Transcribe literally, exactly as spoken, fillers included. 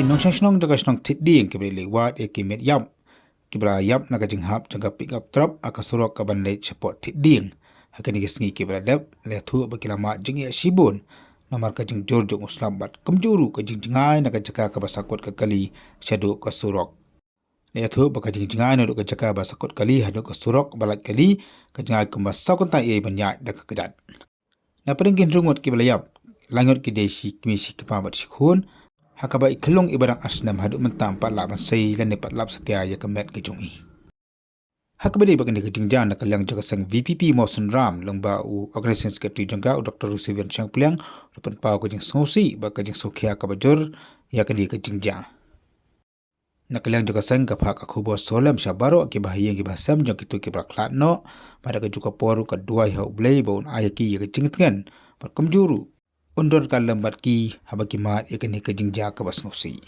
Ki nongshong shnong jong ka shnong Thitdieng kiba la leit wad ïa ki met ïap kiba la ïap na ka jinghap jong ka pickup truck ha ka surok kaban leit shapoh Thitdieng ha kine ki sngi kiba la dep, la ïathuh ba ki la mad jingeh shibun namar ka jingjur jong u slap bad kumjuh ruh ka jingjngai na ka jaka kaba sakut ka kali shaduh ka surok. La ïathuh ba ka jingjngai naduh ka jaka ba sakut kali haduh ka surok ba lait kali ka jngai kumba saw kynta ei ban ïaid da ka kjat. Na pdeng ki hynriew ngut kiba la ïap, lai ngut ki dei shi kmie shi kpa bad shi khun, ha kaba i khyllung iba dang ar snem haduh mynta ym pat lah ban sei lane pat lap satia ïa ka met ka jong i. Ha kaba ïadei bad kane ka jingjia, na ka liang jong ka seng VPP Mawsynram lyngba u Organising Secretary jong ka, u Dr Rusivian Shangpliang, u la pynpaw ka jingsngewsih bad ka jingsngewkhia kaba jur ïa kane ka jingjia. Na ka liang jong ka seng ka phah ka khubor sngewlem sha baroh kiba ha ïing kiba ha sem jong kito kiba la khlad noh, bad ha kajuh ka por ruh ka duwai ha U Blei ba un ai ïa ki ïa ka jingtngen bad kumjuh ruh un don ryngkat lem bad ki haba ki mad ïa kane ka jingjia kaba sngewsih.